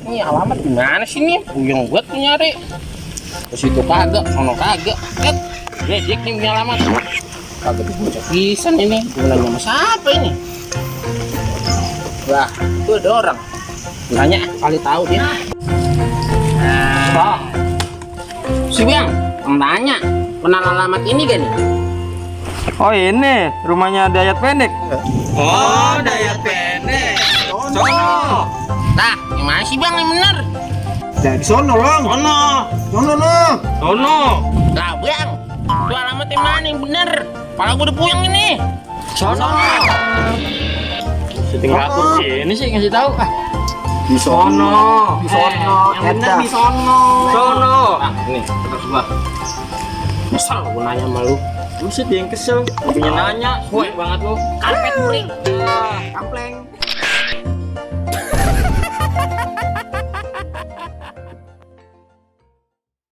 Ini alamat gimana sih nih? Puyeng buat nyari. Ke situ kagak, sono kagak. Dik nih punya alamat. Kagak dibaca pisan ini. Gunanya sama siapa ini? Wah, itu ada orang. Nanya kali tahu dia. Nah, si Bang, tanya, kenal alamat ini gak nih? Oh ini rumahnya Dayat Pendek. Oh, Dayat Pendek. Sono. Nah, gimana sih Bang yang bener? Dari sono, Long. Sono, Long. Sono. Lah Bang, itu alamat yang mana yang bener? Kepala gue udah puyeng ini. Sono. Setengah aku ini sih ngasih tahu. Di sono. Yang bener di sono. Sono. Nah, ini terus gua. Misal gue nanya sama lu. Lu sih yang kesel, punya nanya, kuek banget lu. Karpet break. Kampleng.